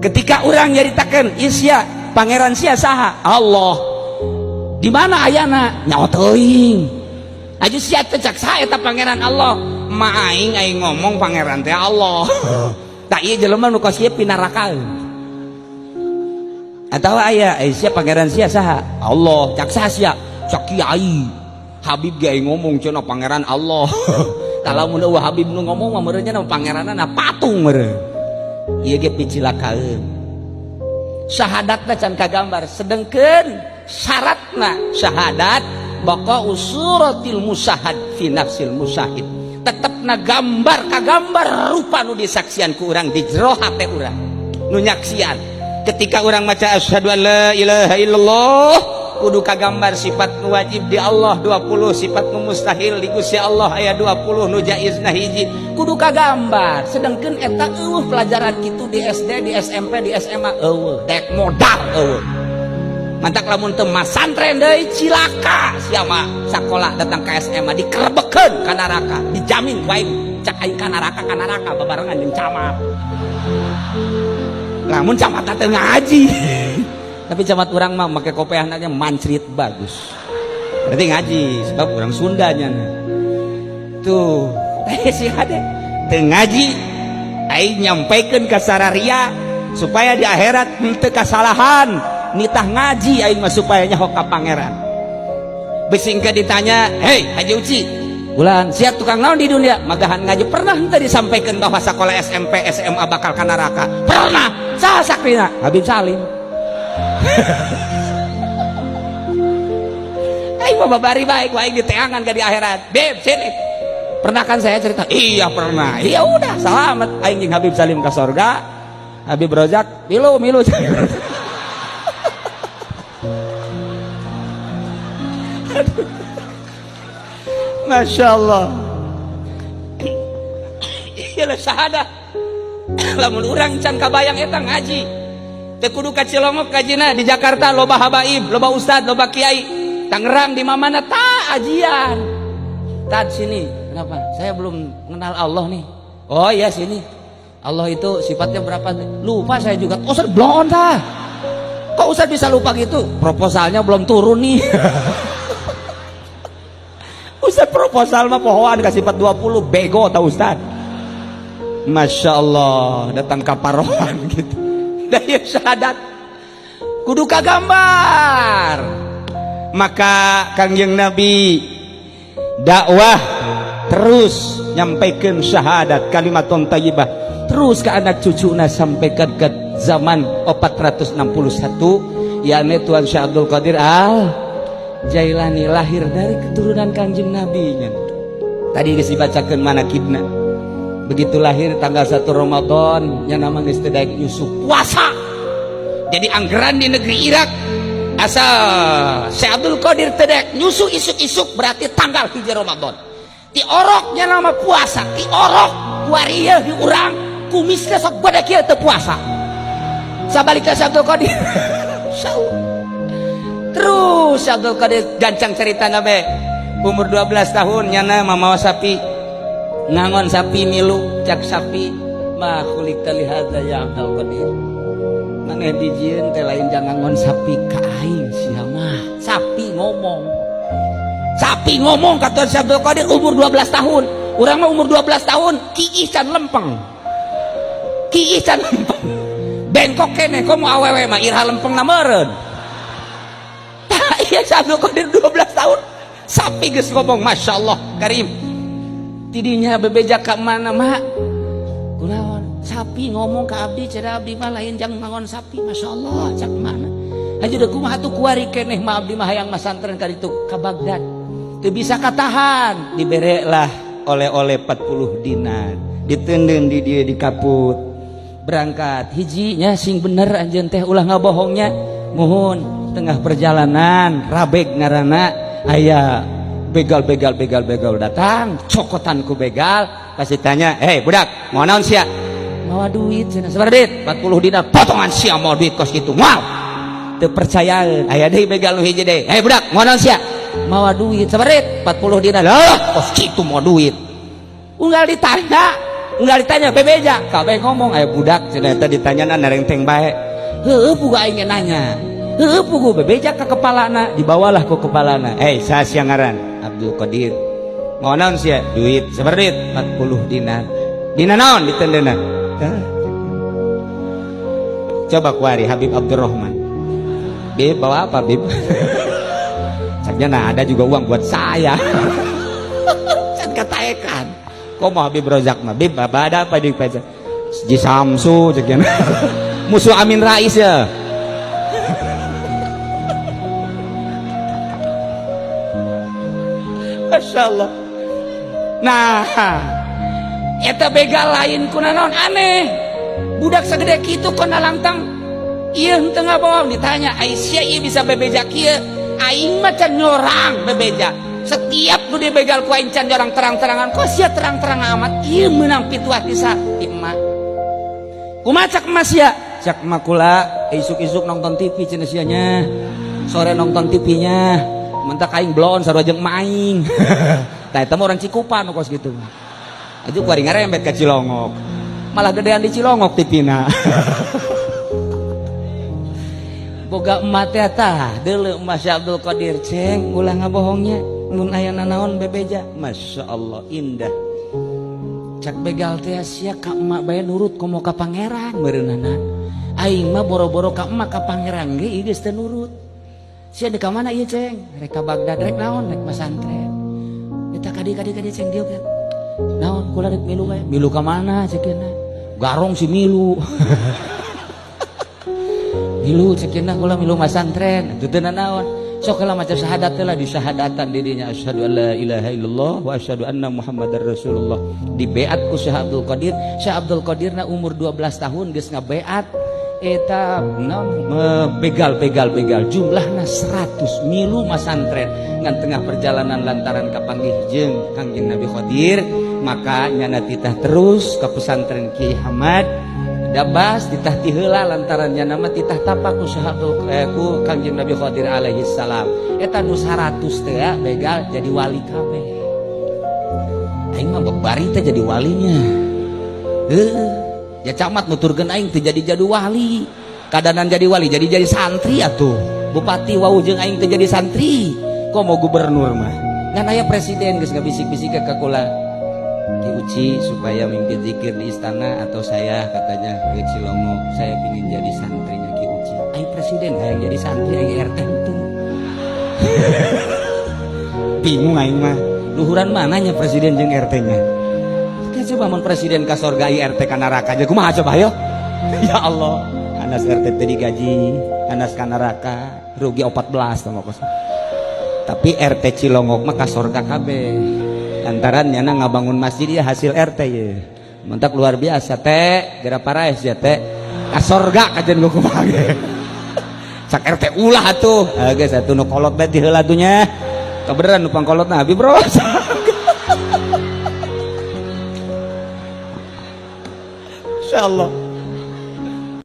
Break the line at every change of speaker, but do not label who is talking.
Ketika orang nyaritakeun isya pangeran sia saha? Allah. Di mana ayana? Nyaho teuing. Aju sia teh cak saha eta pangeran Allah? Ma aing aing ngomong pangeran teh Allah. Tak ieu jelema nu kos ieu pinarakaeun. Atawa aya sia pangeran sia saha? Allah. Cak saha sia? Cak kiai. Habib ge aing ngomong cenah pangeran Allah. Kalau mun eueuh Habib nu ngomong mah meureun nya pangeranna patung meureun. Ieu ge picilakaeun. Syahadatna can kagambar, sedengkeun syaratna syahadat baqa'u suratil musahad fi nafsil musahid. Tetepna gambar kagambar rupa nu disaksian ku urang di jero hate urang nu nyaksian. Ketika urang maca asyhadu an la ilaha illallah kudu kagambar sifat nu wajib di Allah 20, sifat nu mustahil di Gusti Allah aya 20, nu jaizna hiji, kudu kagambar. Sedengkeun eta eueuh pelajaran kitu di SD, di SMP, di SMA eueuh, dek modal eueuh. Mantak lamun teu masantren deui cilaka sia mah sakola datang ke SMA dikerebekeun ka neraka, dijamin ku aing cak aing ka neraka babarengan jeung camat. Lamun camat teh ngaji. Tapi camat urang mah make kopeahna nya mancrit bagus. Berarti ngaji sebab urang Sundanya. Tuh, si hade teu ngaji aing nyampaikeun ka sararia supaya di akhirat henteu kasalahan. Nitah ngaji aing mah supaya nyaho ka pangeran. Bisi engke ditanya, "Hei Haji Uci, bulan siap tukang naon di dunia?" Magahan ngaji. Pernah henteu disampaikan bahwa sekolah SMP SMA bakal ka neraka? Pernah. Saha sakrina? Habib Salim. Aing mah babari baik aing diteangan ka di akhirat. Beb, sini. Pernah kan saya cerita? Iya pernah. Iya udah, selamat aing jeung Habib Salim ke sorga. Habib Rozak milu milu. Masya Allah. Iyalah syahadah. Lamun urang can kabayang eta ngaji. Teu kudu ka Cilongok kajina, di Jakarta loba habaib, loba ustad, loba kiai. Tangerang di mana ta ajian. Tad sini. Kenapa? Saya belum mengenal Allah nih. Oh iya sini. Allah itu sifatnya berapa? Lupa saya juga. Oh, Ustaz blon tah. Kok Ustaz bisa lupa gitu? Proposalnya belum turun nih. Ustaz proposal mah pohoan kasih sifat 20, bego tau Ustaz. Masya Allah, datang kaparohan gitu. Daya syahadat kudu kagambar. Maka Kangjeng Nabi dakwah terus nyampaikan syahadat kalimatun thayyibah terus ke anak cucuna sampai ke zaman 461, yakni Tuan Syekh Abdul Qadir Al Jailani lahir dari keturunan Kangjeng Nabi nya. Tadi geus dibacakeun manakibna. Begitu lahir tanggal 1 Ramadan nya nama geus teu daek nyusu puasa. Jadi anggaran di negeri Irak asal Syekh Abdul Qadir teu daek nyusu isuk-isuk berarti tanggal 1 Ramadan. Ti oroknya nama puasa, ti orok kuari ieu di urang kumisna sok gede kieu teu puasa. Sabalikna Syekh Abdul Qadir. Insyaallah. Terus Abdul Qadir gancang cerita nabe umur 12 tahun nyana mamawa sapi ngangon sapi milu cak sapi ma khuliqta li hadza ya Abdul Qadir, maneh dijieun teh lain jang ngangon sapi ka aing sia mah. Sapi ngomong, sapi ngomong kata Syekh Abdul Qadir umur 12 tahun. Urang mah umur 12 tahun kiih can lempeng, kiih can lempeng, bengkok keneh. Komo awewe mah iraha lempeng na meureun. Iya Syekh Abdul Qadir 12 tahun sapi geus ngomong. Masya Allah Karim. Tidinya bebeja ka mana mak kunaon sapi ngomong ka abdi, cenah abdi mah lain jang mangon sapi. Masya Allah cak mana haji deuk kumaha atuh kuari keneh mah abdi mah hayang masantren ka ditu ka Baghdad teu bisa katahan. Dibere lah oleh-oleh 40 dinar, diteundeun di dieu di kaput, berangkat hijinya sing bener anjeun teh ulah ngabohongnya. Muhun. Tengah perjalanan rabeg ngarana aya begal begal begal begal datang cokotan ku begal pasti tanya, "Hei budak, mau naon sia?" "Mawa duit," cenah. "Sabaraha duit?" "40 dinar." "Potongan sia mau duit kos kitu, moal teu percayaan." Aya deui begal nu hiji deui, "Hei budak, mau naon sia?" "Mawa duit." "Sabaraha duit?" "40 dinar." "Lah kos kitu mau duit." Unggal ditanya Enggak ditanya bebeja, kabeh ngomong aya budak cenah eta ditanyana narengteng bae. Heueuh pugu aing nanya. Heueuh pugu bebeja ka kepalana, dibawalah ku kepalana. Eh, saha sia ngaran? Abdul Qadir. Mau naon sia? Duit. Sabaraha duit? 40 dinar. Dina naon ditendeuna? Coba kuari Habib Abdurrahman. Bib, bawa apa, Bib? Caknya nah ada juga uang buat saya. Can kataekan. Kok mau Habib Rozak mah? Bib, apa ada apa di pajak? Ji Samsu caknya. Musuh Amin Rais ya. Masya Allah. Nah, eta begal lain kuna naon aneh. Budak segede kitu kona langtang ieu henteu ngabohong ditanya, ai sia ieu bisa bebeja kieu? Aing mah can nyorang bebeja. Setiap nu dibegal ku aing can nyorang terang-terangan. Kok sia terang-terang amat? Ieu meunang pituah ti ti emak. Kumaha cak emak sia? Cak emak kula isuk-isuk nonton TV cenah sia nya. Sore nonton TV-nya. Mentak aing bloon sarua jeung emak aing. Tah eta mah orang Cikupa nu kos kitu. Aju kuari ngarembet ka Cilongok. Malah gedean di Cilongok TV-na. Boga emak teh tah deuleu emak Syekh Abdul Qadir ceng ulah ngabohongnya mun aya nanaon bebeja. Masya Allah indah. Cak begal teh sia ka emak bae nurut komo ka pangeran meureunana. Aing mah boro-boro ka emak ka pangeran ge ieu geus teu nurut. Sia di ka mana ieu ceng? Rek ka Baghdad rek naon rek masantren. Eta kadi-kadi kadi ceng dieu kan. Naon kula rek milu bae. Milu ka mana ceukna? Garong si milu. Milu ceukna kula milu masantren. Itu teu naon. Sok heula maca syahadat teh lah disyahadatan dirinya asyhadu alla ilaha illallah wa asyhadu anna muhammadar rasulullah. Dibeat ku Syekh Abdul Qadir. Syekh Abdul Qadir na umur 12 tahun geus ngabeat eta begal begal begal jumlahna 100 milu masantren ngan tengah perjalanan lantaran kapanggih jeung Kangjeng Nabi Khadir maka nyana titah terus ke pesantren Ki Hamad Dabas titah ti heula lantaran nyana mah titah tapak ku Syekh Abdul ku Kangjeng Nabi Khadir alaihi salam eta nu 100 teh begal jadi wali kabeh. Aing mah bari teh jadi walinya. Heuh. Ya camat nuturkeun aing teu jadi jadi wali. Kadanan jadi wali jadi santri atuh. Bupati wau jeung aing teu jadi santri. Kok mau gubernur mah? Ngan aya presiden geus ngabisik-bisik ka kula. Ki Uci supaya mimpin zikir di istana atau saya katanya ke Cilongok, saya pingin jadi santrinya Ki Uci. Aing presiden hayang jadi santri aing RT henteu. Bingung aing mah. Luhuran mananya presiden jeung RT-nya? Coba mun presiden ka sorga RT ka neraka aja kumaha coba ayo. Ya Allah, anas RT teu digaji, anas ka neraka rugi 14 tah kos. Tapi RT Cilongok mah ka sorga kabeh. Lantaran nyana ngabangun masjid ya hasil RT ye. Mentak luar biasa teh, geura paraes ya teh. Ka sorga kajen gua kumaha ge. Cak RT ulah atuh. Geus atuh nu kolot bae ti heula atuh nya. Kabeneran nu pangkolotna Habib bro. Insyaallah.